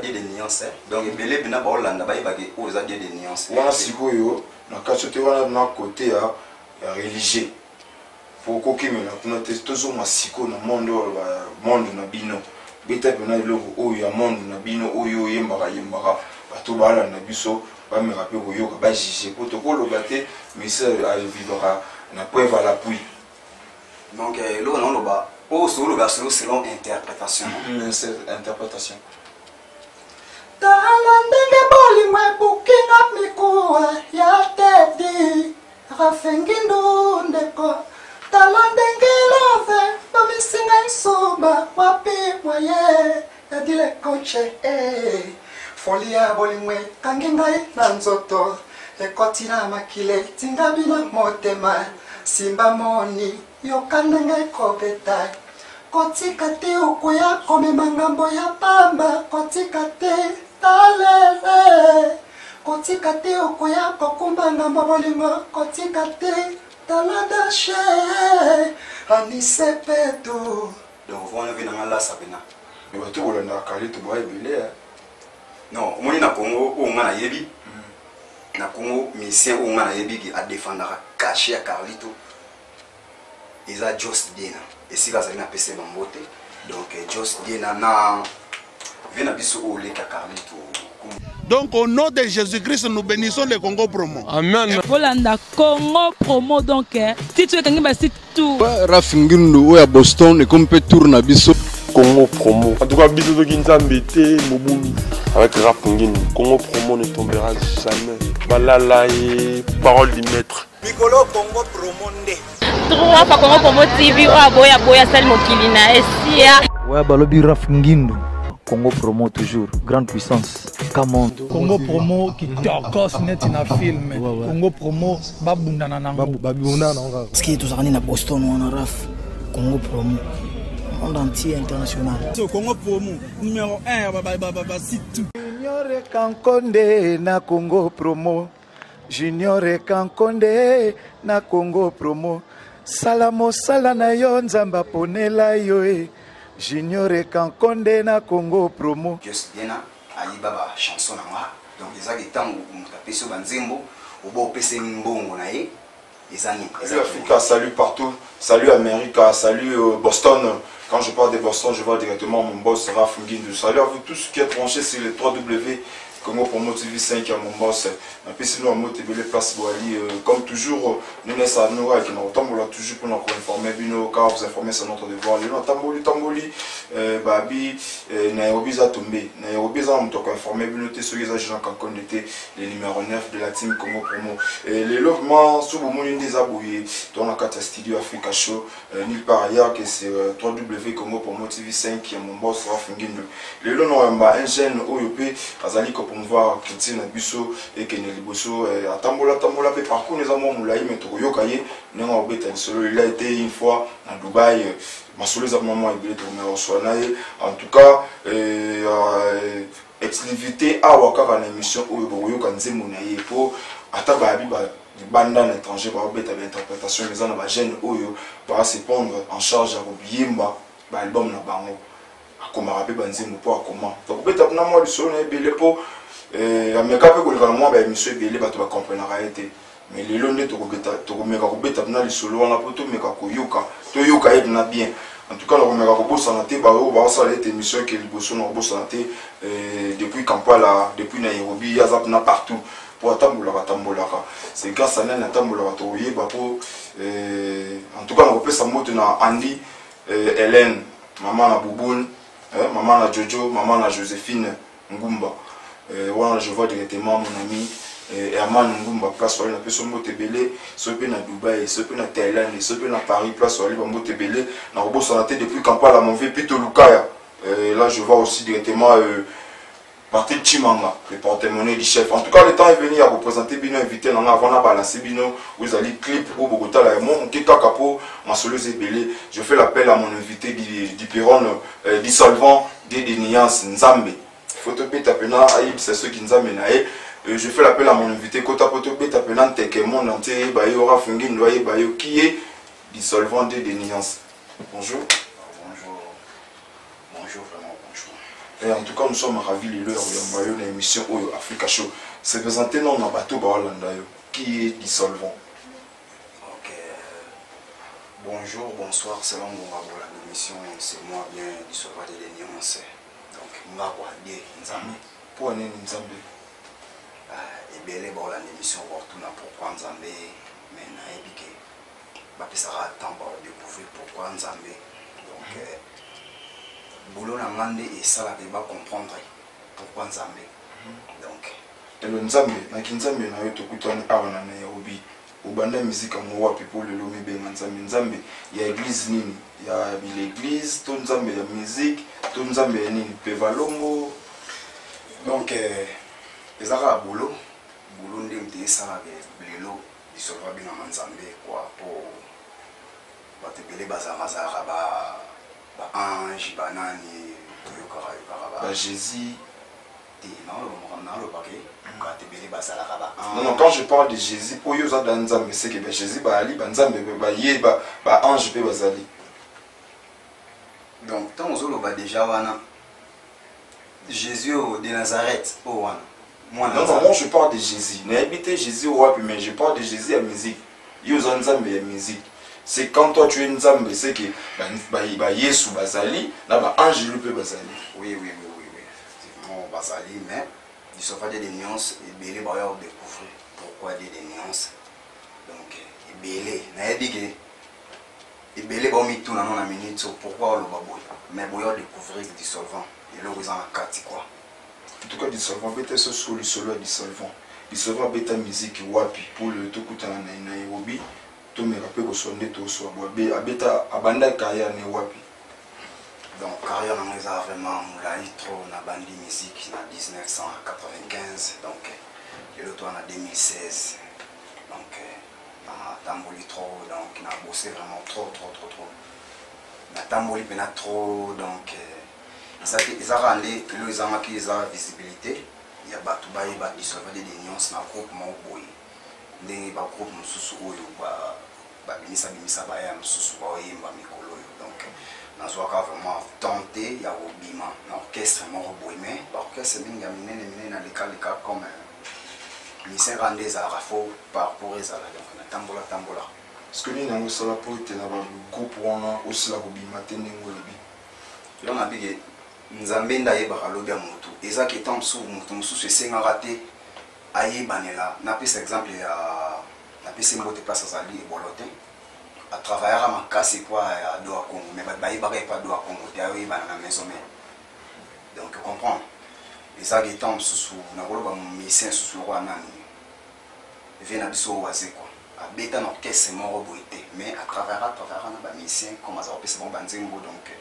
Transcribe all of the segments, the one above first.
Die de nuance, donc ebele mpena baolanda bayebake oyo eza Die de nuance. Wana sikoyo na kati te, wana na côté ya religieux po kokimela kuna te. Tozonga sikoyo na monde oyo, monde na bino. Beta mpena eloko oyo ya monde na bino oyo oyembaka yembaka, bato balanda biso, bameka mpe koyoka, bajuge, po tokoloba te misi avivaka na preuve à l'appui. Donc eloko na oloba oyo soloba solo selon interprétation. Interprétation. Tala ndenge bolingo ebukinga mikuwa ya tedi rafengindu. Ndeko, tala ndenge love bamisinga isuba wapi mwaye yadile koche eh. Foli ya bolingo ekangi ngai na nzoto, ekoti na makila, etingami na motema. Simba moni, yoka ndenge ekobeta. Kotika te, okoya komema ngambo ya pamba. Kotika te, talele, kotika te, okoya kokumba ngambo bolingo. Kotika te, tala dashe anisepetu. Donc wana mpe nanga lasa mpena. Me bato bolandaka Carlito boya ebele. Non, omoni, na Congo oyo nga nayebi, na Congo musicien oyo nga nayebi ke adefendaka cachet ya Carlito eza Jos Diena. Esika azali, napesa ye bambote. Donc Jos Diena na vie na biso oyo oleka Carlito. Donc au nom de Jésus-Christ, nous bénissons le Congo Promo. Amen. Bolanda Congo Promo, donc titre ekangi basite tout. Raf Ngindu oyo ya Boston, ekomi mpe tour na biso. Congo Promo. En tout cas, biso soki Nzambe te, mobulu. Avec Raf Ngindu, Congo Promo ne tombera jamais. Balala et parole du maître. Mikolo Congo Promo nde. Trois fois Congo Promo TV oyo aboya boya asali mokili na esia. Ouais, balobi Raf Ngindu. Congo Promo toujours, grande puissance. Come on. Congo Promo kitokos neti na film. Congo Promo babundana nango. Babundana nango kaka. Parce que tozalaka nde na Boston wana, Raf. Congo Promo. Monde entier, international. So Congo Promo numéro 1 ba ba ba ba site tout. Junior Kankonde na Congo Promo. Junior Kankonde na Congo Promo. Sala mosala na yo, Nzambe aponela yo e. Junior Kankonde na Congo Promo. Jos Diena ayiba bachanson na nga. Donc ezaki ntango moto apesi yo banzembo, oba opesi mbongo na ye, eza nini? Salut Africa, salut partout, salut America, salut Boston. Quand je parle de Boston, je vois directement mon boss Raf Ngindu. Salut à vous tous qui êtes branchés sur le 3W Congo Promo TV 5 à mon boss. Napesi no mbote ebele place boali. Comme toujours, nous sommes à qui nous toujours pour nous informer bino, car vous informer, c'est notre devoir. Lelo tamboli tamboli, babi Nairobi eza tombé. Nairobi eza moto informer bino te soki eza Jean Kankonde te, le numéro 9 de la team Congo Promo. Et lelo vraiment so bomoni nde eza boye, to na kati ya studio Africa Show, nulle part ailleurs que c'est 3W Congo Promo TV 5 ya mon boss Raf Ngindu. Lelo no yamba un jeune oyo pe azali ko promouvoir culture na biso ekende liboso, atambola tambola pe parcours eza mwa molai, mais tokoyoka ye ndenge akobeta lisolo. Il a été une fois na Dubaï, masolo eza mwa ebele, tokomeka kosola na ye. En tout cas, exclusivité awa kaka na émission oyo, bokoyoka nzembo na ye, po ata bayabi libanda na étranger baobeta bainterprétation, eza na bajeune oyo base prendre en charge ya koyemba baalbum na bango, akomaka mpe banzembo mpo akoma. Tokobeta mpona mwa lisolo na ebele, mpo ameka mpe koleka na mwa baémission ebele, bato bakomprenaka ye te. Mais lelo nde tokomeka kobeta mpena lisolo wana mpo tomeka koyoka, toyoka ye mpena bien. En tout cas, nakomeka kobosana te baoyo baosala ete émission eke liboso. Na kobosana te depuis Kampala, depuis Nairobi, ye aza mpena partout mpo atambolaka atambolaka. C'est grâce à nani atambolaka, tokoyeba mpo. En tout cas, nakopesa mbote na Andy, Hélène, mama na Bouboune, mama na Jojo, mama na Joséphine Ngumba. Wana je vois directement mon ami Herman Ngumba, place wali, napesi mbote ebele. Soki mpe na Dubai, soki mpe na Thaïlande, soki mpe na Paris, place wali, bambote ebele. Nakobosana te depuis Kampala mon vieux Pito Lukaya. Là je vois aussi directement Patrick Chimanga, le porte-monnaie du chef. En tout cas, le temps est venu à représenter bino invité nanga avant na balancer bino vous allez clip au Bogota la mon qui kaka po masolo ebele. Je fais l'appel à mon invité du Perron, dissolvant des Denians Nzambe. Photo beta pena ayibisa soki Nzambe na ye. Je fais l'appel à mon invité Kota Poto beta pena nteke monde entier ba yo Raf Ngindu ba yo qui est dissolvant des Denians. Bonjour. Bonjour. Bonjour, vraiment bonjour. Et en tout cas, nous sommes ravis lelo ya koyamba yo na émission oyo Africa Show. Se présenter non na bato baolanda yo. Qui est Dissolvant? Ok. Bonjour, bonsoir, c'est Ngonga Bola. L'émission, c'est moi bien Dissolvant de l'Union. Donc, nga kwa die Nzambe. Mpo nini Nzambe? Ebele baolanda émission bakotuna pourquoi Nzambe, mais nayebi ke bapesaka temps badécouvrir pourquoi Nzambe. Donc boulot na nga nde esalaka bacomprendre pourquoi Nzambe. Donc elo Nzambe, naki Nzambe na yo, tokutani awa na Nairobi. Obanda musique yango wapi mpo lelo mibenga Nzambe? Nzambe ya église nini? Ya l'église to Nzambe ya musique to Nzambe ya nini? Mpe valongo. Donc eza kaka boulot, boulot nde moto esalaka lelo Dissolvant abengama Nzambe kua, mpo bato ebele bazalaka baange, banani, toyokaka yokaka. Ba Jésus. Te, naoloba makambo naolobaka, bato ebele bazalaka ba Non, non, quand je parle de Jésus, mpo yo oza da Nzambe, seke ba Jésus baali banzambe mpe baye baange mpe bazali. Donc ntango ozoloba déjà wana Jésus oyo de Nazareth oyo wana mwana. Non, non, moi je parle de Jésus. Nayebi te Jésus wapi, mais je parle de Jésus ya musique. Yo oza Nzambe ya musique. C'est quand toi tu es Nzambe, c'est que bayesu bazali na baangelu mpe bazali. Oui, effectivement bazali, mais Dissolvant de nuance, ebele baya kodécouvrir pourquoi de nuance. Donc ebele nayebi ke ebele baomituna no na minute oyo pourquoi oloba boye, mais boya kodécouvrir Dissolvant, eloko eza na kati quoi. En tout cas, Dissolvant, beta so sikoyo lisolo ya Dissolvant. Dissolvant abeta musique wapi pour le tokutana na Nairobi, tomeka mpe koswa nde toswa bo abeta, abanda carrière ne wapi? Donc carrière nango eza vraiment molai trop. Nabandi musique na 1995, donc lelo toa na 2016. Donc natamboli trop, donc nabosse vraiment trop trop trop trop, natamboli mpena trop. Donc eza kaka nde lelo ezangaki eza visibilité ya bato bayeba Dissolvant de nuance na groupe moko boye, ndenge bagroupe mosusu oyo babimisa bimisa baya mosusu baoyemba mikolo oyo. Donc nazwaka vraiment temps te ya kobima na orchestre moko boye, mais baorchestre mingi ya minene minene nalekaleka comme musicien kaka nde ezalaka, fo parcours ezala. Donc natambola tambola. Parce que nini yango esala mpo ete na bagroupe wana osila kobima te ndenge olobi? Yo nabike Nzambe nde ayebaka lobi ya motu. Eza ke temps mosusu moto mosusu esengaka te ayebanela. Napesa exemple ya, napesi mbote place azali, Ebolo te, atravaillaka makasi epa ya Do ya Congo, mais bato bayebaka epa Do ya Congo te, ayoyebana na maison mare. Donc comprendre ezalaki temps mosusu nakoloba musicien mosusu lokola nani, vie na biso Wazekwa, abeta na orchestre moko boye te, mais atravaillaka, atravaillaka na bamusicien comme aza kopesa bango banzembo. Donc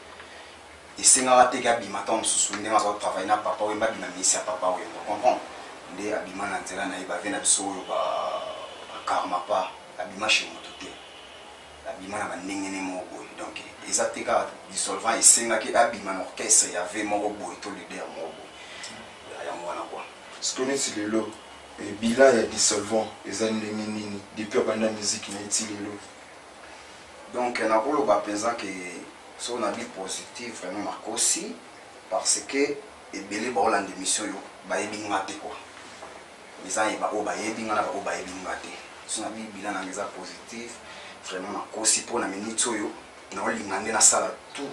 esengaka teke abima ntango mosusu ndenge aza kotravaille na Papa Wemba, abima musicien ya Papa Wemba, comprendre nde abima na nzela na ye. Bavie na biso oyo bakarma pa abima chez moto te, abima na bandenge ne moko boye. Donc eza te kaka Dissolvant esengaki abima na orchestre ya v moko boye to leader moko boye, yango wana quoi. Parce que neti lelo, bilan ya Dissolvant eza ndenge nini depuis abanda musique na eti lelo? Donc nakoloba mpenza ke soki nabi positif, vraiment nakosi, parce que ebele baolanda émission oyo bayebi nga te quoi. Eza oyo bayebi nga na baoyo bayebi nga te. So nabi bilan nanga eza positif, vraiment nakosi, mpo na minute oyo naolinga nde nasala tout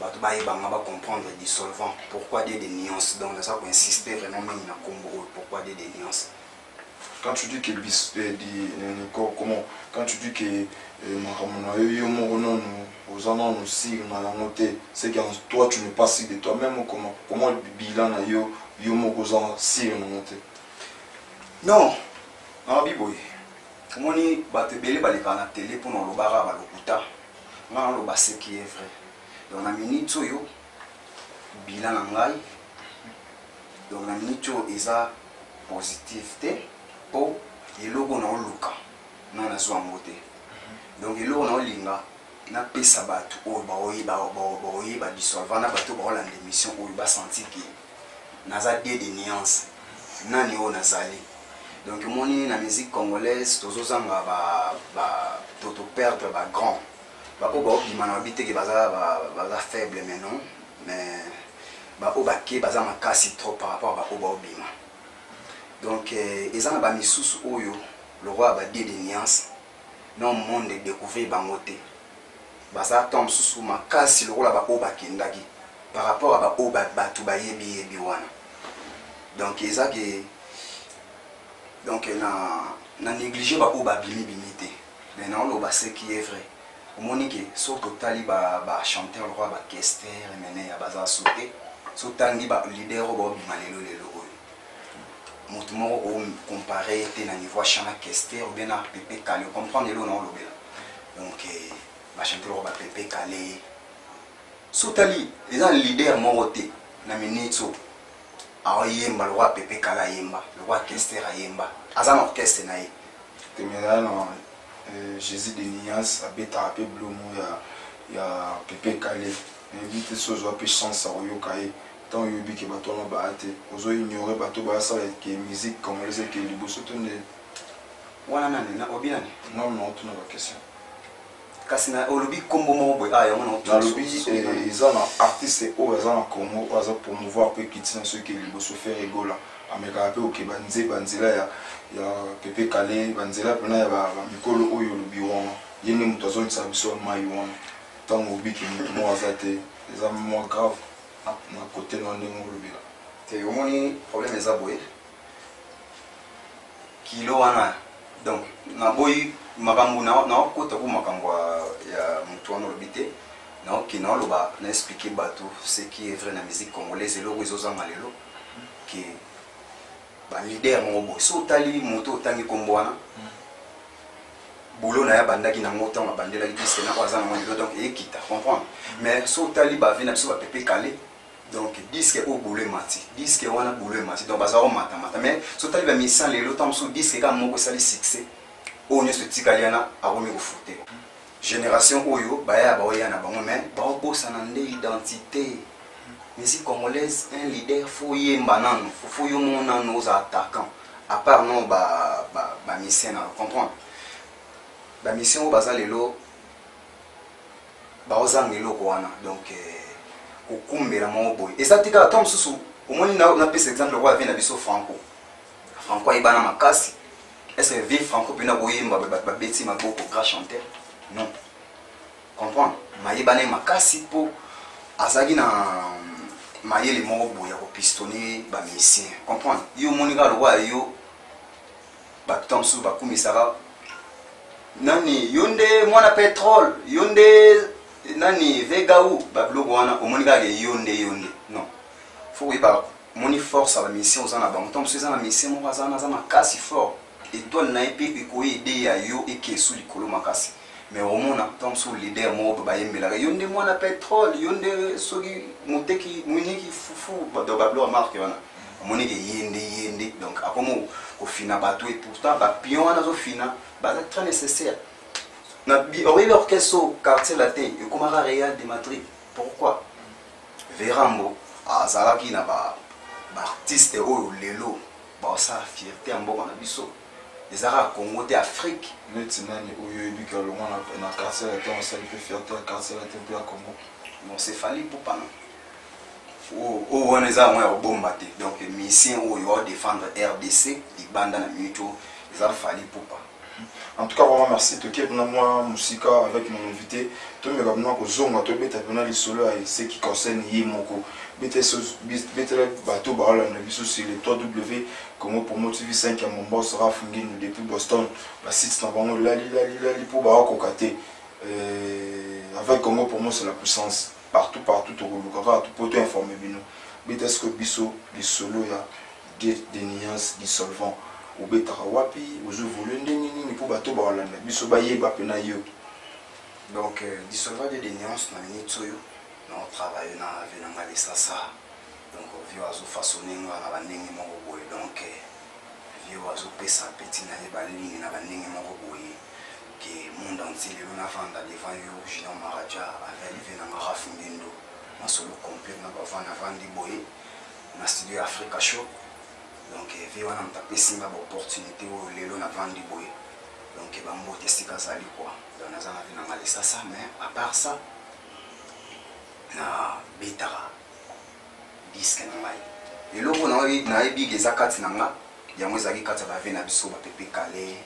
bato bayeba nga, bacomprendre Dissolvant, pourquoi de nuance. Donc naza koinsiste vraiment mingi na nkombo oyo, pourquoi de nuance. Quand tu dis que bis, di, comment, quand tu dis que makambo na yo, yo moko nanu oza nanu sûr na yango te, c'est que toi tu n'es pas sûr de toi-même. Comment bilan na yo, yo moko oza sûr nango te? Non, nalobi boye, omoni bato ebele balekaka na télé mpona olobaka balokuta, nga naloba ce qui est vrai. Donc na minute oyo bilan na ngai, donc na minute oyo eza positif te, mpo eloko naoluka na nazwa yango te. Donc eloko naolinga napesa bato oyo baoyeba Dissolvant na bato baolanda émission oyo, basentir ke naza die de nuance nani oyo nazali. Donc omoni na musique congolaise tozozanga, toperdre bagrand, baoyo baobima na babi teke baza faible, mais non, mais Baoyo bake baza makasi trop par rapport baoyo baobima. Donc eza na bamisusu oyo lokola badie de nuance na monde découvrir bango te, baza ntango mosusu makasi lokola baoyo bakendaki par rapport à baoyo bato bayebi yebi wana. Donc eza ke donc na néglige baoyo babimi bimi te, mais naoloba ce qui est vrai. Omoni ke soki totali bachanteur lokola bakester mene ya baza so te, so otangi baleader oyo baobima lelo lelo oyo, moto moko ocompare ye te na niveau ya chant na Kester ou bien na Pepe Kale. Ocomprendre eloko naolobela? Donc bachanteur lokola bapepe Kale, so otali, eza leader moko te na minute oyo aoyemba lokola Pepe Kale ayemba, lokola Kester ayemba, aza na orchestre na ye. Temela na Jésus de Nias abetaka mpe blomo ya Pepe Kale. Nayebi te so ozwa mpe chance ya koyoka ye. Ntango oyebi ke bato wana baya te, ozo ignore bato bayasala ke musique congolaise eke liboso to nde? Wana nani na obi nani? Nano na otuna baquestion. Kasi na olobi nkombo moko boye, ah, yango. Nalobi eza na artiste oyo aza na Congo oyo aza promouvoir mpe kiti na soki liboso. Ferre Gola amekaka mpe okeba nze banzela ya Pepe Kale, banzela mpena ya bamikolo oyo olobi wana. Ye nde moto azongisa biso mai wana. Ntango obiki moto moko aza te, eza mwa grave na kote na ndenge olobela. Te, omoni, problème eza boye, kilo wana. Donc naboyi makambo naokota ku makambo ya motu wana olobi te. Naoke naoloba, na explique bato ce qui est vrai na musique congolaise. Eloko ezozanga lelo ke baleader moko boye, so otali moto otangi nkombo wana, boulot na ye abandaki nango ntango abandelaki disque na oyo aza nango lelo, donc ekita, comprendre? Mais so otali bavie na biso, bapepe Kale, donc disque oyo boulot emati, disque wana boulot emati, donc baza komatamata. Mais so otali bamusicien lelo, ntango mosusu disque kaka moko esali succès, oyo nyonso etikali wana akomi kofute. Génération oyo baya, baoya na bango, mais baobosana nde identité musique congolaise. Un leader faut yemba nano, faut yo moko nano oza attaquant, à part non bamusicien na comprendre. Bamusicien oyo baza lelo baozanga eloko wana. Donc kokumbela moko boye eza te kaka. Ntango mosusu omoni, napesa exemple lokola vie na biso Franco. Franco ayebana makasi. Est ce que vie Franco mpena koyemba bato babeti maboko, grand chanteur? Non, comprendre, mayebana ye makasi mpo azalaki na mayele moko boye ya kopistonner bamusicien, comprendre? Yo omoni kaka lokola yo, bato ntango mosusu bakumisaka nani, yo nde mwana pétrole, yo nde nani vegau, babiloko wana, omoni kaka yo nde, yo nde. Non, faut koyeba, omoni force ya bamusicien oza na bango. Ntango mosusu eza na musicien moko aza wana, aza makasi fort, étoile na ye mpe ekoyede ya yo ekesu likolo makasi. Mais omona ntango mosusu leader moko bayembelaka yo nde mwana pétrole, yo nde soki moteki moniki fufu, donc babiloko ya marque wana, omoniki ye nde, ye nde. Donc akomi kofina bato, et pourtant bapion wana azofina baza très nécessaire. Na oyebi orchestre oyo Quartier Latin ekomaka Real de Madrid, pourquoi? Verambo azalaki na baartiste oyo lelo baosala fierté ya mboka na biso. Eza kaka Congo te, Afrique. Neti nani oyo oyebiki alongwa na Quartier Latin, osali mpe fierté ya Quartier Latin mpe ya Congo? Bon, c'est Fally Ipupa. Oyo wana eza yango ya kobomba te. Donc musicien oyo aodéfendre RDC libanda na minute oyo eza Fally Ipupa. En tout cas, vraiment merci. Toke mpena mwa mosika avec mon invité. Tomeka mpena kozonga, tobeta mpena lisolo ya ce qui concerne ye moko. Betela bato baolanda biso sur le 3W Congo Promo TV 5 ya Mombos, Raf Ngindu depuis Boston. Basite na bango lali lali lali mpo baokoka te. Avec Congo Promo, c'est la puissance partout partout. Tokoluka kaka po to informe bino. Beta siko biso lisolo ya de nuance dissolvant. Obetaka wapi? Ozoévolue ndenge nini mpo bato baolanda biso bayeba mpena yo? Donc dissolvant de nuance, na minute oyo naotravaille na vie na ngai Lisasa. Donc vie oyo azofaçonne nga na bandenge moko boye. Donc vie oyo azopesa peti na ye baligne na bandenge moko boye ke monde entier lelo navanda devant yo, Junior Maraja, avec vie na nga Raf Ngendo, masolo complet na bava. Navandi boye na studio ya Africa Show. Donc vie wana moto apesi nga baopportunité oyo lelo navandi boye. Donc bambote esika azali quoi. Donc naza na vie na nga Lisasa, mais à part ça nabetaka. disque na ngai. Eloko nayebi eza kati na nga, yango ezalaki kati ya bave na biso bapepe kale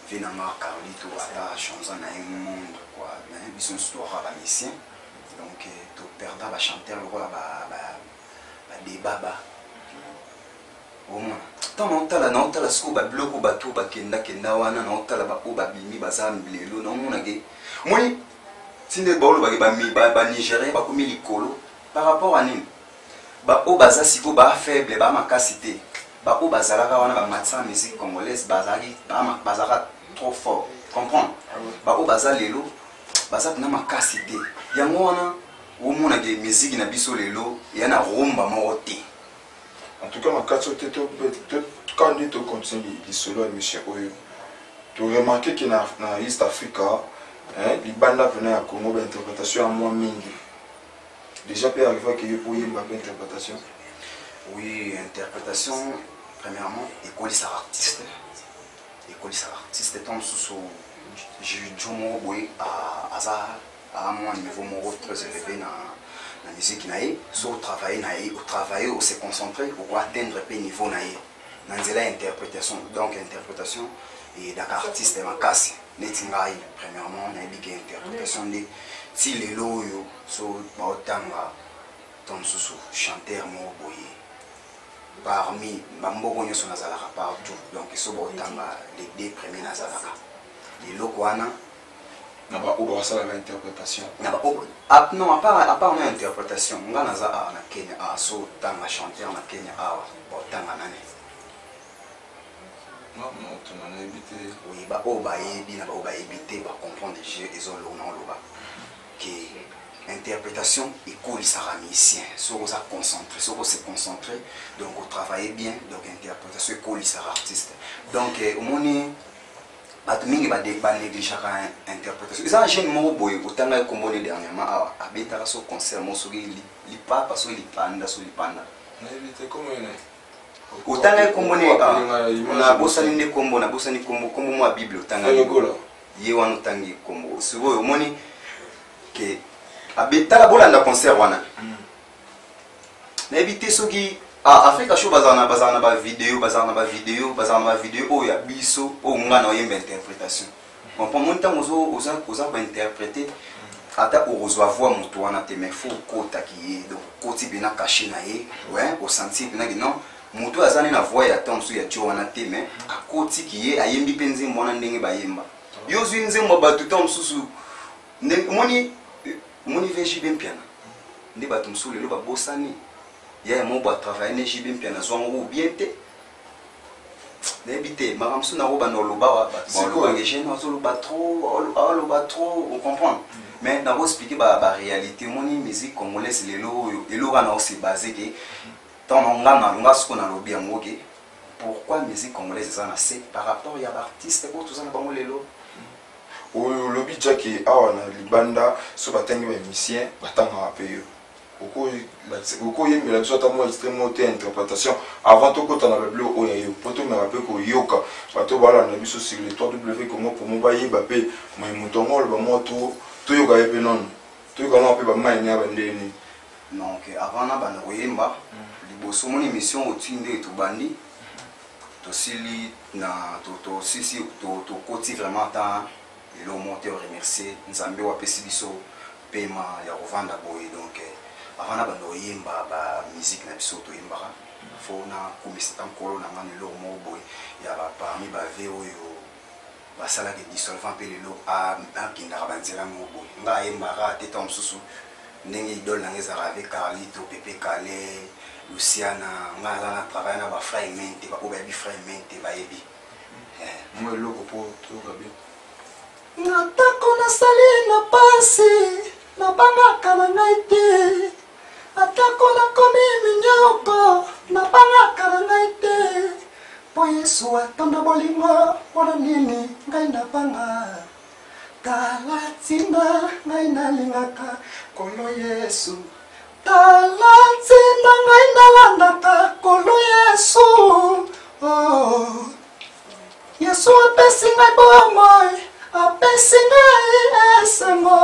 ve na nga Carlito, ata chanson na ye monde quoi. Mais biso nyonso toaka bamusicien, donc toperda bachanteur lokola badebaba. Omona ntango naotala, naotala sikoyo babiloko bato bakendakenda wana, naotala baoyo babimi baza lelo, naomona ke omoni ntina baolobake banigérien bakomi likolo par rapport à nini. Baoyo baza sikoyo bafaible, bamakasi te. Baoyo bazalaka wana bamatisa musique congolaise bazalaki, bazalaka trop fort, comprendre. Baoyo baza lelo baza mpena makasi te. Yango wana omonake musique na biso lelo eya na rumba moko te. En tout cas, na kati oyo te, kaka nde tocontinue lisolo ya émission oyo, toremarke ke na East Africa, libanda mpena ya Congo, bainterprétation ya mwa mingi déjà mpe arrivaki yo mpo oyemba mpe interprétation. Oui, interprétation, premièrement ekolisaka artiste, ekolisaka artiste. Ntango mosusu jo moko boye aza à mwa niveau moko très élevé na musique na ye, so otravaille na ye, otravaille, ose concentré, oko atteindre mpe niveau na ye na nzela ya interprétation. Donc interprétation edaka artiste makasi. Neti ngai, premièrement nayebi ke interprétation nde ti lelo oyo so baotanga to mosusu chanteur moko boye parmi bamboko nyonso nazalaka partout. Donc so baotanga les deux premiers, nazalaka eloko wana. Na baoyo basalaka interprétation? Na baoyo, ah, non, à part na interprétation, nga naza awa na Kenya awa, so otanga chanteur na Kenya awa, baotanga nani? Nayebi te. Oui, baoyo bayebi na baoyo bayebi te bacomprendre jeu ezolonga. Oloba ke interprétation ekolisaka musicien soki oza concentré, soki ose concentré, donc otravaille bien. Donc interprétation ekolisaka artiste. Donc omoni bato mingi banégligeaka interprétation. Eza na jeune moko boye otangaki kombo ne dernièrement awa, abetaka so concert moko, soki lipapa, soki lipanda, so lipanda. Nayebi te kombo ene. Otangaki kombo ne, nabosani nde kombo, nabosani kombo, kombo mwa Bible otangaki ye wana, otangi kombo. Sikoyo omoni ke abetala, bolanda concert wana, nayebi te soki Africa Show bazala na bavideo, bazala na bavideo, bazala na bavideo oyo ya biso oyo nga na oyemba interprétation. Comprend moni, ntango oza kointerpréter, ata okozwa voix moto wana te, mais faut okotaki ye, donc okoti mpena cachet na ye, ouais, osentir mpena ke non, moto oyo aza nde na voix ya ntango mosusu ya dio wana te, mais akotiki ye, ayembi mpe nzembo wana ndenge bayemba. Yo ozwi nzembo ya bato ntango mosusu omoni, omoni VJB Mpiana nde bato mosusu lelo babosani ya mo bo atravaille ne JB Mpiana, azwango ou bien te, nayebi te. Makambo mosusu nakobanda oloba, bato balobaka jeune azoloba trop, aloba trop, ocomprendre. Mais nakoexplike baréalité. Omoni musique congolaise lelo oyo, eloko wana ose base ke ntango nga nga siko nalobi yango ke pourquoi musique congolaise eza na se par rapport ya baartiste oyo toza na bango lelo. Oyo olobi jake awa na libanda, so batangi bamusicien, batangaka mpe yo. Okoyembela biso ata mwa extrait moko te ya interprétation avant tokɔta na babilo oyo ya yo, mpo tomeka mpe koyoka bato balanda biso sur le 3W Congo Promo, bayeba mpe mai moto yango aloba mwa to toyoka ye mpe nano, toyoka nano mpe bamai ne ya bandeni. Donc avant na banda koyemba liboso, omoni émission oti nde tobandi, tosili na tosisi, tokoti vraiment ata eloko moko te. Remercier Nzambe oyo apesi biso pema ya kovanda boye. Donc avant na banda koyemba bamusike na biso toyembaka, fo nakumisa ta nkolo na nga na eloko moko boye ya parmi bave oyo basalaka dissolvant mpe lelo akendaka banzela moko boye. Nga ayembaka te, ntango mosusu ndenge idole nanga ezalaka avec Carlito, Pepe Kale, Luciana. Nga aza na travaille na bafrère mente, baoyo bayebi frère mente bayebi. Mwa eloko mpo toyoka bien. Atako nasali na pasi, nabangaka na ngai te. Atako nakomi minyoko, nabangaka na ngai te, mpo Yesu atonda bolingo. Mpona nini ngai nabanga? Tala ntina ngai nalingaka Kolo Yesu, tala ntina ngai nalandaka Kolo Yesu, oh. Yesu apesi ngai bomoi, apesi ngai esengo,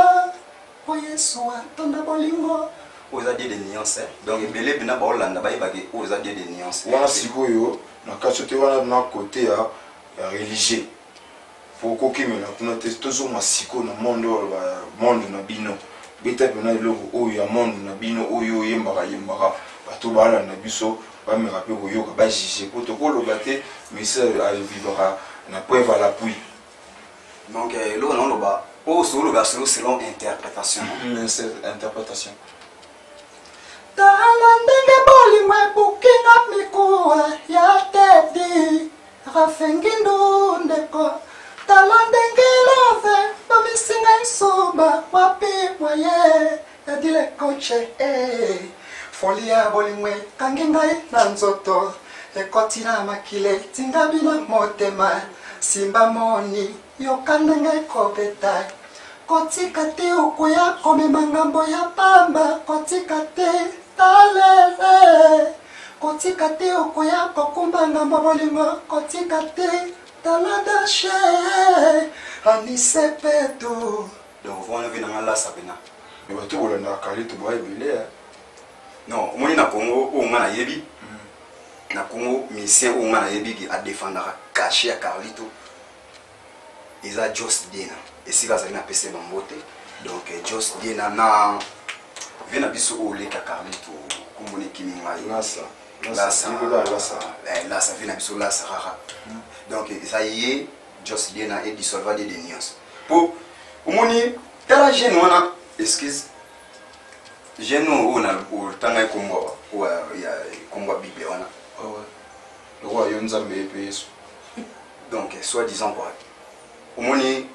mpo Yesu atonda bolingo. Oyo eza die de nuance, donc ebele mpena baolanda bayebake oyo eza die de nuance. Wana sikoyo na kati te, wana na côté ya religieux po kokimela kuna te. Tozonga sikoyo na monde oyo, monde na bino. Beta mpena eloko oyo ya monde na bino oyo oyembaka yembaka, bato balanda biso, bameka mpe koyoka, bajuge, po tokoloba te monsieur avivaka na preuve à l'appui. Donc eloko naoloba oyo sooloba solo selon interprétation. Interprétation. Tala ndenge bolingo ebukinga mikuwa ya tedi rafengindu. Ndeko, tala ndenge love bomisinga nsuba wapi mwaye yadile koche eh. Foli ya bolingo ekangi ngai na nzoto, ekoti na makile, etingami na motema. Simba moni, yoka ndenge ekobeta. Kotika te, okoya komema ngambo ya pamba. Kotika te, talele. Kotika te, okoya kokumba ngambo bolingo. Kotika te, tala dashe anisepetu. Donc wana mpe nanga lasa mpena. Me bato bolandaka Carlito boya ebele. Non, omoni, na Congo oyo nga nayebi, na Congo musicien oyo nga nayebi ke adefendaka cachet ya Carlito eza Jos Diena. Esika azali, napesa ye bambote. Donc Jos Diena na ve na biso oyo oleka Carlito, kombona ekimi ngai. Lasa. Lasa. Lasa. Lasa ve na biso, Lasa kaka. Donc eza ye Jos Diena e Dissolva de nyonso, po omoni, tala jeune wana, excuse, jeune oyo na otanga ekombo oyo ya kombo ya Bible wana. Lokola yo Nzambe, ye mpe Yesu. Donc soit disant quoi, omoni.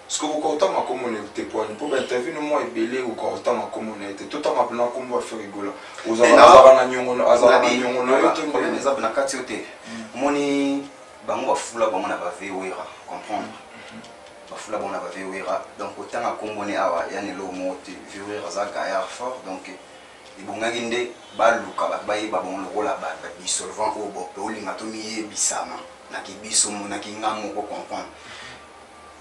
Parce que okoka kotanga kombo na ye te poani mpo bainterview no mwa ebele, okoka kotanga kombo na ye te. Totanga mpena kombo ya Ferre Gola, azalaka na nyongo, azalaka na nyongo na yo to? Problème eza na kati yo te. Omoni, bango bafula bango na bavewera, comprendre, bafula bango na bavewera. Donc kotanga kombo ne awa yani eloko moko te. Vewera aza gaillard fort, donc ebongaki nde baluka bato bayeba bango lokola badissolvant oyo bo olinga tomiyebisama naki biso naki nga moko, comprendre.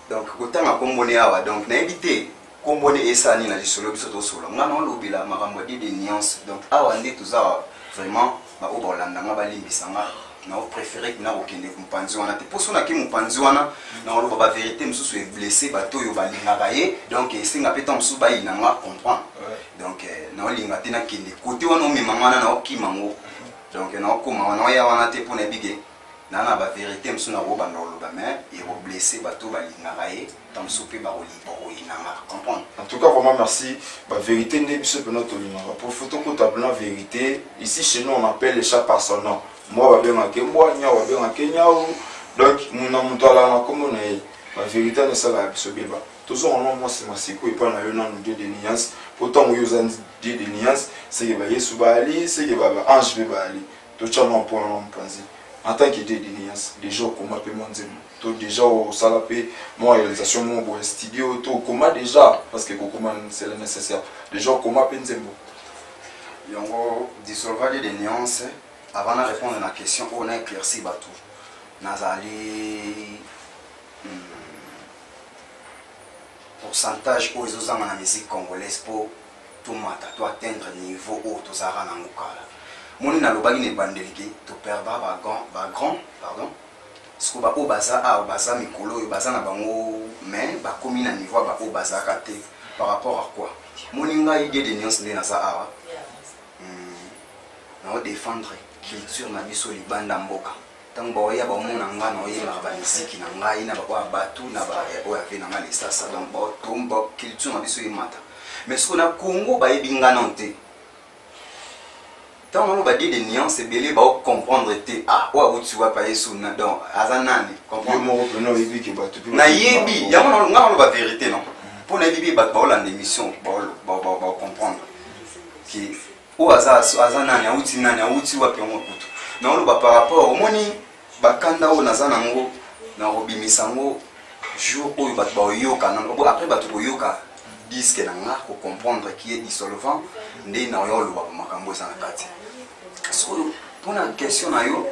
Donc kotanga kombo ne awa, donc nayebi te kombo ne esala nini na lisolo biso tosola. Nga naolobela makambo ya de nuance. Donc awa nde toza vraiment, baoyo baolanda nga balimbisa nga, naopréféré na kokende mopanzi wana te, mpo so nake mopanzi wana, naoloba bavérité mosusu eblesse bato oyo balingaka ye. Donc esenga mpe ntango mosusu bayina nga, comprendre. Donc naolinga te nakende kote wana, omema nga wana, naokima ngo. Donc naokoma wana, naoya wana te, mpo nayebi ke naa na bavérité mosusu nakobanda koloba, mais ekoblesse bato balingaka ye, ntango mosusu mpe bakoyinanga, comprendre. En tout cas, vraiment merci. Bavérité nde biso mpena tolingaka, po faut tokota mpena vérité. Ici chez nous, on appelle les chats par son nom. Mbwa babengaka mbwa, nyau babengaka nyau. Donc na moto alaka na nkombo na ye. Bavérité wana esalaka biso beba. Tozonga mwa mwa nsima sikoyo epai na yo nanu, Dieu de nuance, po ntango yo oza Dieu de nuance, seke bayesu baali, seke baange mpe baali. Totya mwa mpona na mopanzi. En tant que Dieu de nuance, déjà okoma mpe mwa nzembo to déjà osala mpe mwa réalisation moko boye studio to okoma déjà? Parce que kokoma, c'est le nécessaire. Déjà okoma mpe nzembo? Yango Dissolva de nuance, avant na répondre na question oyo, na éclairci bato. Nazali pourcentage oyo ezozanga na musique congolaise mpo tomata, to atteindre niveau oyo tozalaka nango kala. Moni, nalobaki na ebandeli ke toperdra bagrand, bagrand, pardon. Siko baoyo baza awa, baza mikolo oyo baza na bango, mais bakomi na niveau ya baoyo bazalaka te. Par rapport à quoi? Moni, ngai die de nyonso nde naza awa, naodéfendre culture na biso libanda mboka. Ntango baoya, baomona nga naoyembaka bamiziki na ngai na baoyo ya bato na oyo ave na ngai lesasa. Donc culture na biso emata, mais sikoyo na Congo bayebi nga nano te. Ntango naloba die de nuance, ebele baocomprendre te: ah, oyo awuti wapi, ayesu na, donc aza nani? Yo moko mpena oyebi ke bato mpe Nayebi yango. Nga naloba vérité non, mpo nayebi mpe bato baolanda émission baocomprendre ke oyo aza nani, awuti nani, awuti wapi. Yango kutu naoloba par rapport, omoni, bakanda oyo naza nango, nakobimisa yango jour oyo bato baoyoka nano. Après bato koyoka disque na nga, kocomprendre qui est Dissolvant, nde naoya oloba makambo eza na kati. Sikoyo mpona question na yo,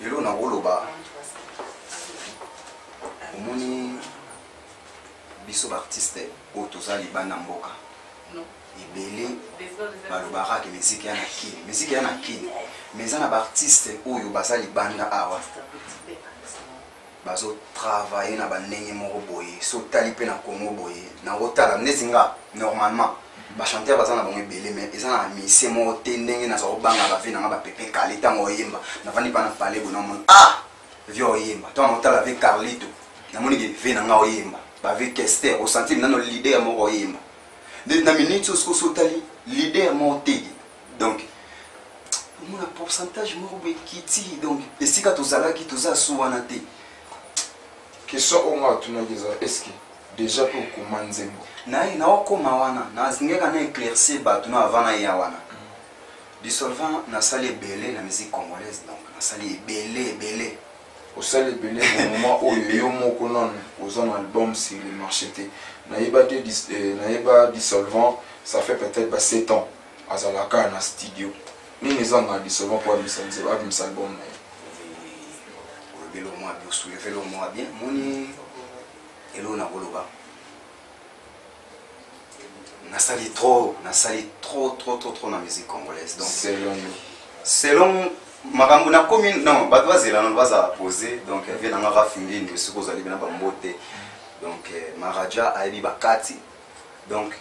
lelo nakoloba, omoni, biso baartiste oyo toza libanda mboka. Ebele balobaka ke miziki ya na Kin, miziki ya na Kin, mais eza na baartiste oyo baza libanda awa bazotravaille na bandenge moko boye. So otali mpe na Congo boye, nakotala neti nga, normalement bachanteur baza na bango ebele, mais eza na musicien moko te ndenge naza kobanga bave nanga bapepe kale. Ntango oyemba, navandi mpa na pale boye, namona, ah, vie oyemba. Ntango naotala ve Carlito, namoni ke ve na nga oyemba, bave Kester, osentir nano leader moko oyemba. Na minute oyo sikoyo, so otali leader moko te, donc omona pourcentage moko boye ekiti. Donc esika tozalaki, toza su wana te. Question oyo nga atunaki eza: est ce que déjà mpe okoma nzembo? Naye naokoma wana, nazingaka na éclaircir bato na avant naya wana. Dissolvant, nasali ebele na musique congolaise, donc nasali ebele ebele. Osali ebele na moment oyo yo moko nanu oza na album sur le marché te. Nayeba te, nayeba Dissolvant, ça fait peut-être ba 7 ans azalaka na studio. Nini ezanga Dissolvant mpo abimisa nzembo, abimisa album na ye? Olobi eloko moko bien, osoulever eloko moko bien. Moni, eloko na koloba, nasali trop, nasali trop, trop, trop, trop na musique congolaise. Donc selon yo? Selon makambo nakomi, non, bato bazela nano, bazala posé. Donc vie nanga Rafi Ngindu, esika ozali bena bambote. Donc Maraja ayebi bakati. Donc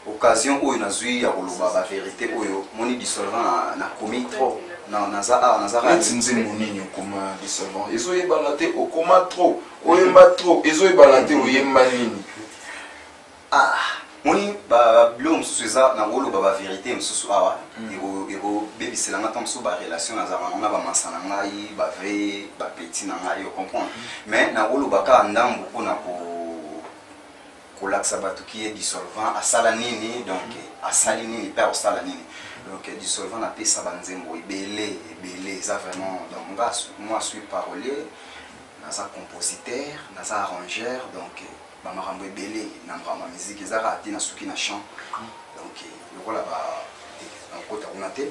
occasion oyo nazwi ya koloba bavérité oyo, moni, Dissolvant, nakomi trop, naza awa, naza. Neti nzembo nini okoma, Dissolvant? Ezoyebana te. Okoma trop, oyemba trop, ezoyebana te oyemba nini. Ah, moni, babiloko mosusu eza nakoloba bavérité mosusu awa, ekobebiselanga ntango mosusu barelation nazalaka nango na bamasa na ngai, bave bapeti na ngai, ocomprendre. Mais nakoloba kaka ndambu mpona kolakisa bato ki ye Dissolvant asala nini, donc asali nini mpe akosala nini. Donc Dissolvant, napesa banzembo ebele ebele, eza vraiment. Donc nga, moi, suis parolier, naza compositeur, naza arrangeur, donc bamakambo ebele na makambo ya musique. Eza kaka te nasuki na chant. Donc lokola ba nakota kuna te.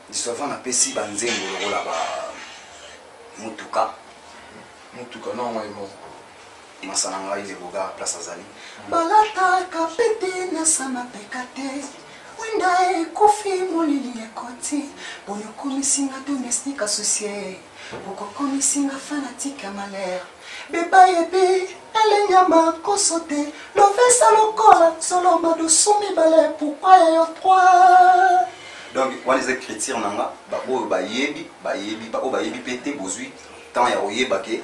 Dissolvant, napesi banzembo lokola ba Mutuka. Mutuka na ngai moko. Masa na ngai Leboga, place azali. Balataka pete na sama peka te. Mwinda ekufi, molili ekoti, boni okomisinga domestique associé, okokomisinga fanatique ya malheur. Bebayebi elengi ya makoso te, lovesa lokola solo madusu mibale, pourquoi ya yo 3? Donc wana eza écriture na nga. Baoyo bayebi, bayebi, baoyo bayebi mpe te, bozwi temps ya koyeba ke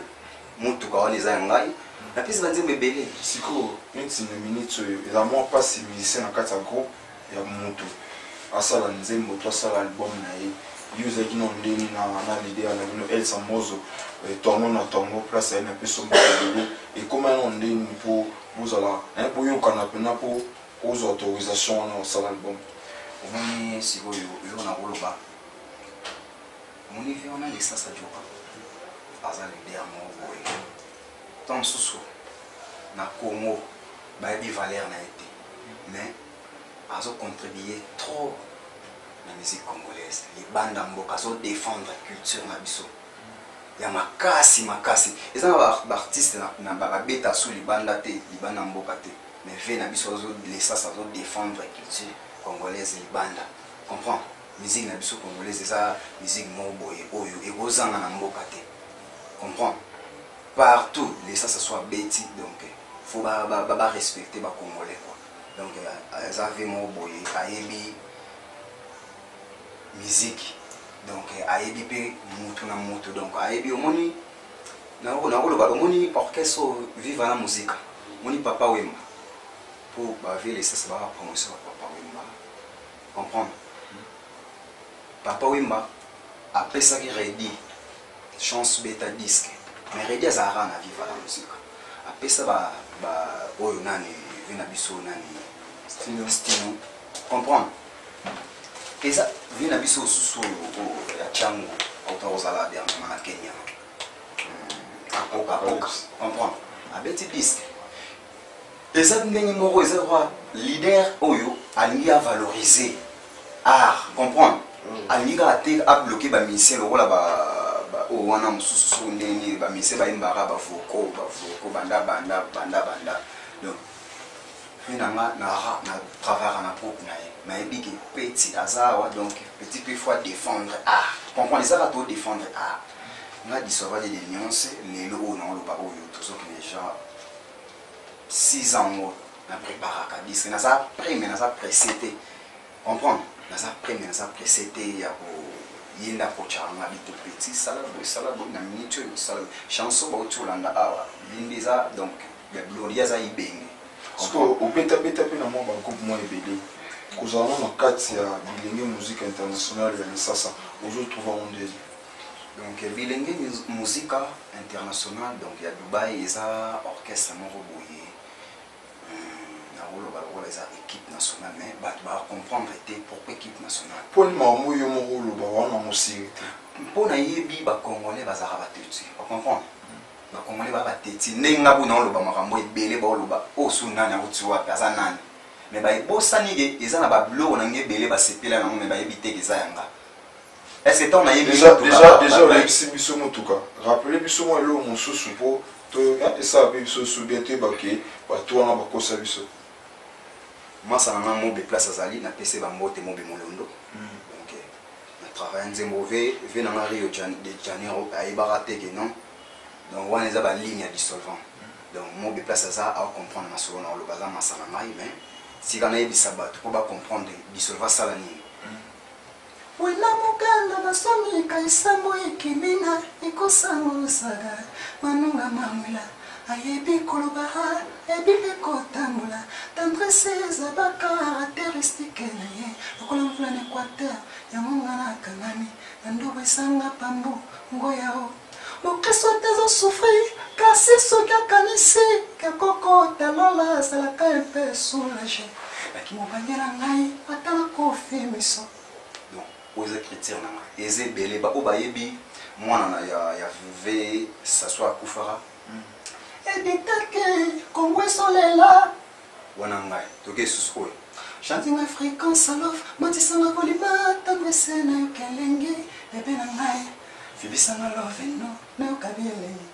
Motuka wana eza ya ngai. Napesi banzembo ebele. Sikoyo neti na minute oyo, eza mwa mpasi musicien na kati ya groupe ya moto asala nzembo to asala album na ye. Yo ozalaki nano ndeni na leader na bino Elsa Mozo, tongo na tongo place aye na peso moko ebele. Ekóma nano ndeni mpo bozala boyokana mpena mpo ozwa autorisation wana osala album? Omoni sikoyo eloko na koloba, omoni vie wana, Lesasa Joka aza leader moko boye. Ntango mosusu na Congo bayebi valeur na ye te, mais azocontribue trop na musique congolaise libanda mboka, azodéfendre culture na biso ya makasi makasi. Eza na baartiste babeta su libanda te, libanda mboka te, mais ve na biso Lesasa azodéfendre culture congolaise libanda, comprendre? Musique na biso congolaise eza musique moko boye oyo ekozanga na mboka te, comprendre? Partout Lesasa so abeti, donc faut barespecte bacongolais quoi. Donc eza ve moko boye ayebi musique, donc ayebi mpe mutu na mutu, donc ayebi. Omoni, nakoloba, omoni orchestre oyo Viva la Musica, omoni Papa Wemba, mpo bave Lesasa baka promotion ya Papa Wemba, comprendre? Papa Wemba apesaki Redi chance beta disque, mais Redi azalaka na Viva la Musica. Apesa ba oyo nani, ve na biso nani, Stino, Stino, comprendre? Eza vie na biso osusu oyo ya Tiango, auta kozala dernièrement na Kenya, apoka apoka, comprendre? Abeti disque. Eza ndenge moko, eza roi leader oyo alingi avaloriser art, comprendre? Alingi kaka te abloke bamusicien lokola oyo wana mosusu. Soki ndenge nini bamusicien bayembaka bavoko bavoko, banda banda banda banda. Donc Vie na nga na na travaillaka na groupe na ye, nayebi ke petit aza awa, donc petit mpe faut défendre art, comprendre, ezaka to défendre art. Nga Disova de Nyonse, lelo oyo naoloba oyo, tozokende genre 6 ans ngo na préparaka disque. Naza prêt mais naza pressé te, comprendre, naza prêt mais naza pressé te ya koyenda kotyaka nga bito petit, sala boye, sala boye na minute oyo, sala boye. Chanson bauti kolanda awa, yindi eza donc ya gloria, aza ibenge. Sikoyo obetabeta mpe na mwa bagroupe mwa ebele, kozala no na kati ya Bilenge Musique Internationale ya Lisasa, ozotrouva ngo ndeni? Donc Bilenge Musica International, donc ya Dubai, eza orchestre moko boye, nakoloba lokola eza équipe nationale, mais bato bacomprendre te pourquoi équipe nationale. Mpo nini makambo yo moko oloba wana mosiri te? Mpo nayebi bacongolais bazalaka bateti, bacomprendre, bacongolais baa bateti ndenge nga kuna oloba makambo ebele, baoloba oyo su nani, auti wapi, aza nani, mais bayebosani ke eza na babiloko na nge ebele basepela nango, mais bayebi te ke eza yanga. Est ce que ntango nayebi Déjà oyebisi biso motuka, rappele biso mwa eloko mosusu mpo esala mpe biso su bien, toyeba ke bato wana bakosa biso. Masa na nga Mobe, place azali napesi bambote, Mobe Molondo. Donc na travaille nzembo ve na nga Rio de Janeiro, ayebaka te ke non, donc wana eza baligne ya dissolvant. Donc Mobe, place aza, acomprendre masolo na oloba, aza masa na ngai, mais sika nayebisa bato mpo bacomprendre dissolvant asala nini. Wena muganda basomi kaisambo ekimina ekosangosaga manunga mamwila, ayebi koloba, ayebi mpe kotambola, tendresse eza bacaractéristike na ye lokola mvula na équateur. Yango nga nakangami na ndobo esanga pambu ngoyao. Mokristo te azosufri, kasi soki akanisi ke kokota lola, azalaka mpe soulage. Bakimobangela ngai ata nakofi miso. Donc oyo eza critère na ngai, eza ebele baoyo bayebi mwana na ya v Saso akufaka. Editake Kongo ezolela. Wana ngai toke lisusu oyo. Chantinga fréquence alof matisanga kolima tendresse nayoka elengi, bebe na ngai fibisanga loveno nayoka bielengi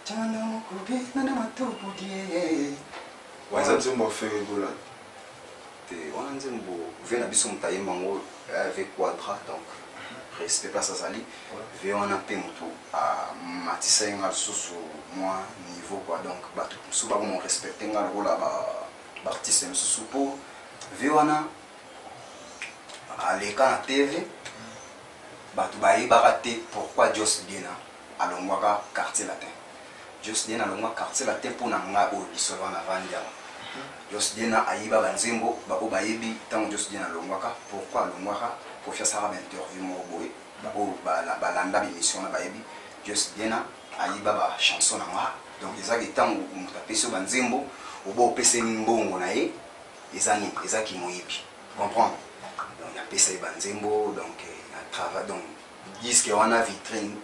tianga na mokobi nana matubudie. Wana nzembo ya Ferre Gola? Te, wana nzembo ve na biso moto ayemba yango, ve Quadra, donc respect place azali. Ve wana mpe moto amatisa ye nga lisusu mwa niveau quoi, donc bato mosusu bakomo respecte nga lokola baartiste mosusu, mpo ve wana aleka na TV, bato bayebaka te pourquoi Jos Diena alongwaka Quartier Latin. Jos Diena alongwa Quartier Latin mpo na nga oyo lisolo wana avandi awa. Jos Diena ayiba banzembo, baoyo bayebi ntango Jos Diena alongwaka, pourquoi alongwaka, Kofi asalaka bainterview moko boye, baoyo balanda bémission wana bayebi Jos Diena ayiba bachanson na nga. Donc ezaki ntango moto apesi yo banzembo, obo opesa ye mbongo na ye, eza nini? Eza kimoyibi, comprendre. Donc napesa ye banzembo, donc na travail, donc disque wana vitrine.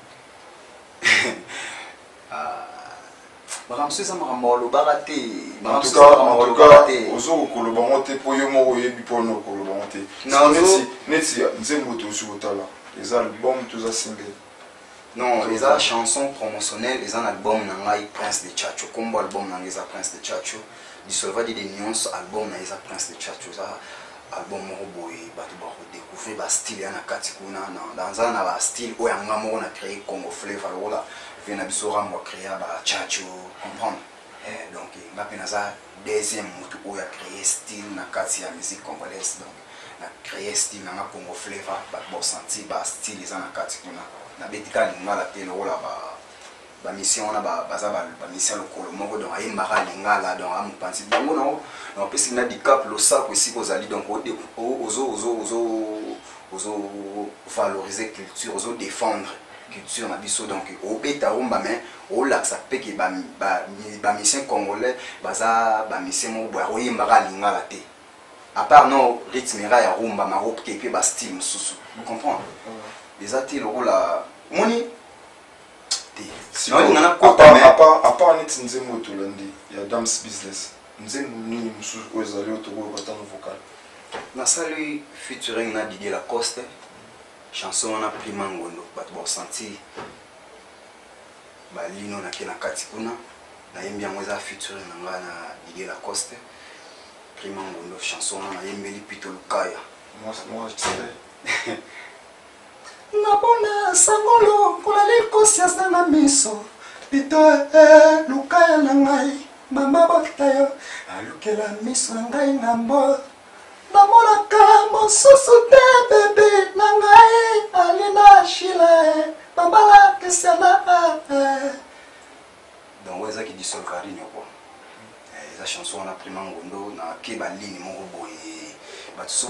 Makambo mosusu eza makambo alobaka te. Ozo kokoloba ngo te mpo yo moko oyebi mpona okoloba ngo te. Neti nzembo tozi kotala, eza album to eza single? Non, eza chanson promotionnelle, eza na album na ngai Prince de Chacho. Kombo album na ngai eza Prince de Chacho. Disolva de Nyonso, album na eza Prince de Chacho, eza album moko boye bato bakodécouvrir bastyle ya na kati kuna. Naza na bastyle oyo yanga moko na créé, Congo Flavor, lokola vie na biso Rambo acréa bachacho, comprendre. Donc nga mpe naza deuxième motu oyo acréé style na kati ya musique congolaise, donc na créé style nanga Congo Flavor, bato baosentir bastyle eza na kati kuna. Nabeti kaka lingala te lokola bamission wana, baza bamission lokolo moko, donc ayembaka lingala, donc amopanzi bango nango. Napesi na Dicap losako esika ozali, donc ozo valoriser culture, ozo défendre culture na biso, donc obeta rumba mais olakisa mpe ke bamusicien congolais baza bamusicien moko boye akoyembaka lingala te, à part no rythme era ya rumba, maroke mpe bastyle mosusu, comprendre, eza te lokola moni te. À part neti nzembo tolandi ya Dams Business, nzembo nini mosusu oyo ezali oyo tokoyoka ntango vocal? Nasali featuring na Didier Lacoste, chanson wana Prima Ngondo, bato baosentir balino nake na kati kuna, nayembi yango, eza featuring na ngai na Didier Lacoste. Prima Ngondo, chanson wana nayembeli Pito Lukaya. Nabona sango lokola likosi aza na miso pito eh, lukaya na ngai mama bota yo alukela miso na ngai ngambo namonaka mosusu te bebe na ngai alina shila eh, mabala kesiana eh. Donc oyo ezaki disolvarino quoi. Eh, eza chanson wana Prima Ngondo na ke ba ligne moko boye bato so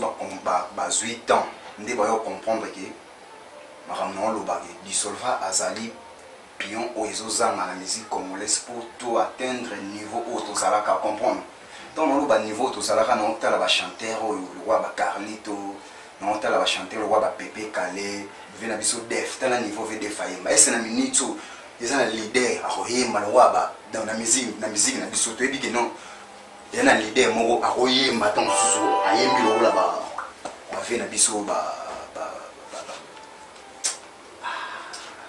bazwi temps nde bayo comprendre ke makambo na oloba ke Disolva azali pion oyo ezozanga na musique congolaise pour to atteindre niveau oyo tozalaka comprendre. Ntango naloba niveau oyo tozalaka, naotala bachanteur oyo lokola bacarlito, naotala bachanteur lokola bapepe kale ve na biso def. Tala niveau ve def ayemba ese na minute oyo eza na leader akoyemba lokola ba donc na musique, na musique na biso toyebi ke non, eza na leader moko akoyemba ntango mosusu ayembi lokola ba bave na biso ba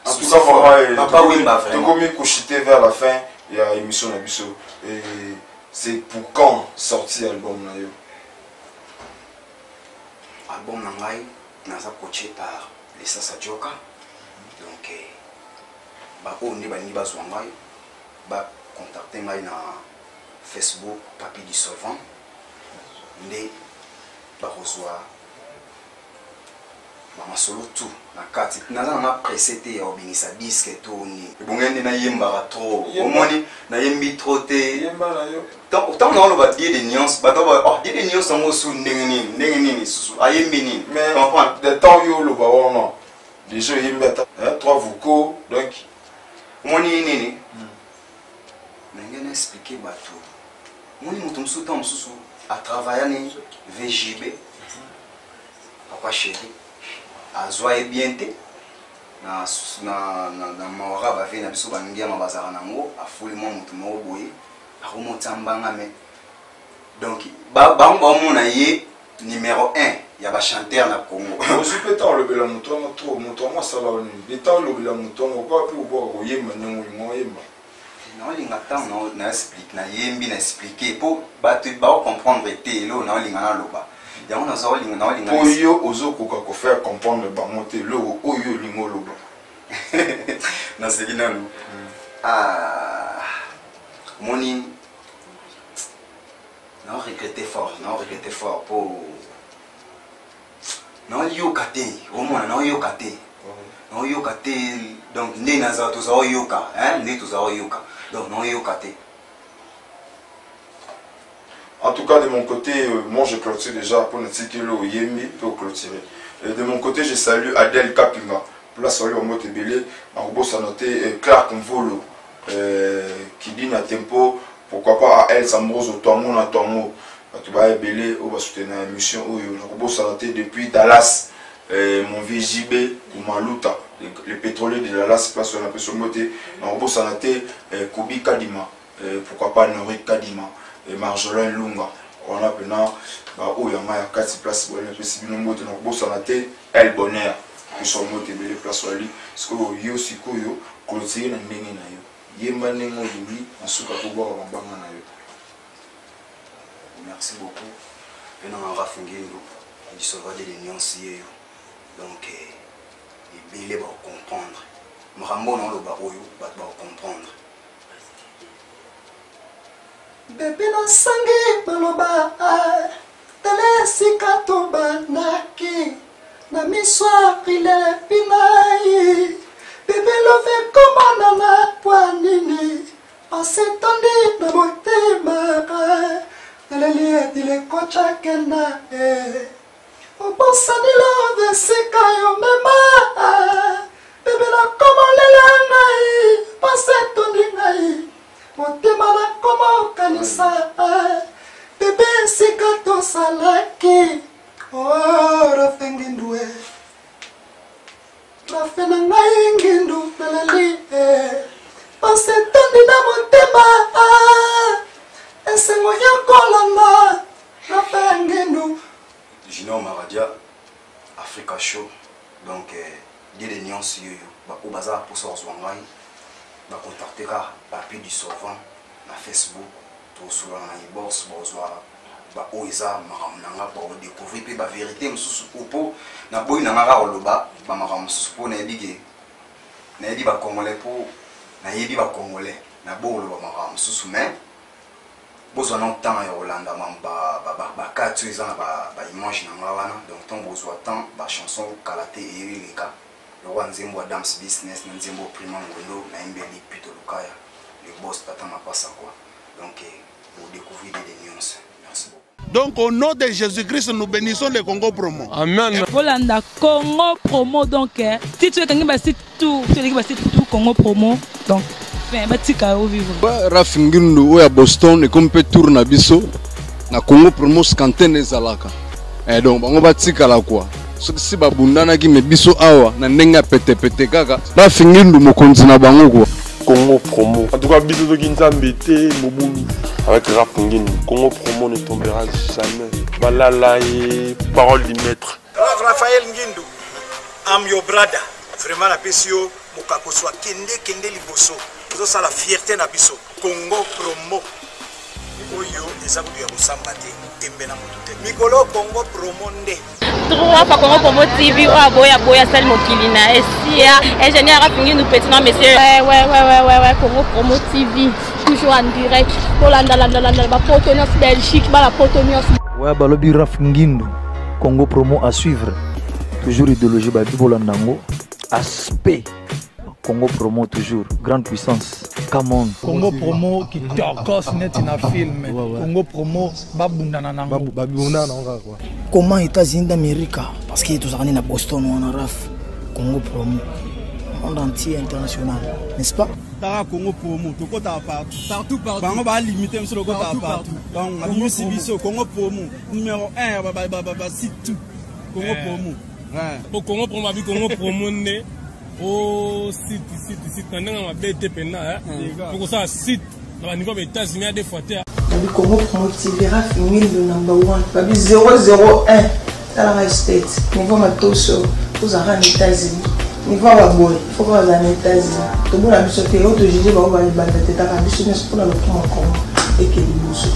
En tout cas, vraiment, Papa Wemba, vraiment. Tokomi kochiter vers la fin ya émission na biso. Et c'est pour quand sorti album na yo? Album na ngai naza coaché par Lesasa Joka. Donc eh, baoyo nde balingi bazwa ngai bacontacte ngai na Facebook Papi du Solvant nde bakozwa ba masolo tout na kati. Naza nanga presse te ya kobimisa disque to nini. Ebongi nde nayembaka trop, omoni nayembi trop te. Ntango naoloba die de nuance, bato ba oh die de nuance yango su ndenge nini, ndenge nini susu ayembi nini? Mais comprendre de temps yo oloba wana déjà oyembi ata trois vocaux donc omoni nini ndenge na expliquer bato. Omoni moto mosusu ntango mosusu atravaya ni VJB papa chéri azwa ye bien te na, na, na, na mora bave na biso bangiama bazalaka nango, afuli mwa moto moko boye akomotisa mbanga me donc bango baomona ye numéro 1 ya bachanteur na Congo. Ozwi mpe ntango olobela moto wana trop, moto yango asala yo nini? De ntango olobela moto yango okoka mpe kobwaka koyemba ndenge olinga oyemba. Naolinga ntango na explique, nayembi na explique mpo bato baocomprendre te eloko naolinga naloba yango naza olinga naolinga mpo yo ozokoka kofaire comprendre bango te eloko oyo olingi oloba. Naseki nanu. Ah, omoni nao regrette fort, nao regrette fort mpo naoyoka te, omona naoyoka te, naoyoka te. Donc nde naza toza oyoka nde toza oyoka, donc naoyoka te. En tout cas, de mon côté, moi je clôture déjà pour notre cycle au Yembi pour clôturer. Et de mon côté, je salue Adèle Kapinga, place à lui, Belé, Marobo noté Clark Mvolo, qui dit na tempo, pourquoi pas à El Sambroso, Tongo na Tongo, tu vas Belé, on va soutenir la mission, Marobo noté depuis Dallas, mon vieux JB, Koumaluta, le pétrolier de Dallas, place on appelle son côté, Marobo noté Kobi Kadima. Pourquoi pas Nori Kadima et Marjolaine Lunga. On a maintenant ba oyo yanga ya kati place boye napesi bino mbote na kobosana te El Bonheur biso mbote ebele place wali sikoyo yo sikoyo clôturer na ndenge na yo, yemba ndenge olingi na suka kobwaka mabanga na yo. Merci beaucoup mpe na Raf Ngindu disolva de l'union yeyo. Donc ebele bakocomprendre makambo na oloba oyo bato bakocomprendre. Bebe nasangi maloba, tala esika tobandaki na miso arile pinai. Bebe love komonana pwa nini pasi etondi na motema naleli etile kocakenda obosani love esika yo mema. Bebe nakomolela ngai pasi etondi ngai motema nakoma okanisa bebe esika tosalaki. Oh, Rafe Ngindu e, Rafe na ngai Ngindu naleli pasi etondi na motema esengo ya kolanda Rafe Ngindu. Junior Maradia, Africa Show. Donc die de nuance yoyo baoyo baza na mposa kozwa ngai bacontacte kaka Papi du Sauvant na Facebook, tokosolana na inbox, bozwa Baoyo eza makambo na nga, bakodécouvrir mpe bavérité mosusu po naboyi na nga kaka koloba bamakambo mosusu, mpo nayebi ke nayebi bacongolais, mpo nayebi bacongolais, naboyi koloba makambo mosusu. Mais bozwa na temps ya kolanda bakati oyo eza na baimage na nga wana. Donc ntango bozwa temps, bachanson kala te eyebi eleka lokwa nzembo Adams Business na nzembo Prima Ngondo nayembeli Pito Lukaya, le boss, tata mapasa quoi. Donc bodécouvrir de nyonso. Merci beaucoup. Donc au nom de Jésus-Christ, nous bénissons le Congo Promo. Amen. Bolanda Congo Promo, donc titre ekangi basite tout, eleki basite tout, Congo Promo. Donc fin, batika yo vivre. Raf Ngindu oyo ya Boston, ekomi mpe tour na biso na Congo Promo scantene ezalaka. Donc bango batikala kwa soki si babundanaki, me biso awa na ndenge ya petepete kaka. Raf Ngindu mokonzi na bango kwa. Congo Promo. En tout cas, bisous de Nzambe te mobulu. Avec Rap Ngindu, Congo Promo ne tombera jamais. Balala et parole du maître. Raphaël Ngindu, I'm your brother. Vraiment napesi yo mokakoso, akende kende liboso, ozosala fierté na biso. Congo Promo oyo eza kutu ya kosamba te, tembe na motu te, mikolo Congo Promo nde. Trois fois Congo Promo TV, oyo aboya aboya asali mokili na esia. Ingénieur Rafingi, nous petit non monsieur. Ouais, Congo Promo TV toujours en direct. Bolanda landa landa bapoto nyonso, Belgique, bala poto nyonso. Ouais, balobi Raf Ngindu, Congo Promo à suivre. Toujours idéologie babi, bolanda yango. Aspect Congo Promo toujours grande puissance. Come on. Congo Promo kitokos neti na film. Congo Promo babundana nango. Babundana nango kaka quoi. Comment États-Unis d'Amérique, parce que tozalaka nde na Boston wana. Raf, Congo Promo monde entier, international, n'est-ce pas? Taka Congo Promo, tokotaka partout. Partout, partout. Bango balimite biso, tokotaka Partout. Partout. Donc abimisi biso Congo Promo numéro 1 ya basite tout, Congo Promo. Po Congo Promo abi Congo Promo nde o site site site na ndenge mabe te mpenza, po kosala site na baniveau ya baÉtats-Unis ya deux fois te. Babi Congo Promo TV, Raf Ngindu number 1, babi 001. Talaka state niveau matoso, tozalaka na États-Unis, niveau ya baboye fo kaka bazala na États-Unis. Tobona biso te oyo tojuge bango balibanda te, taka biso nyonso mpona lokuma Congo eke liboso.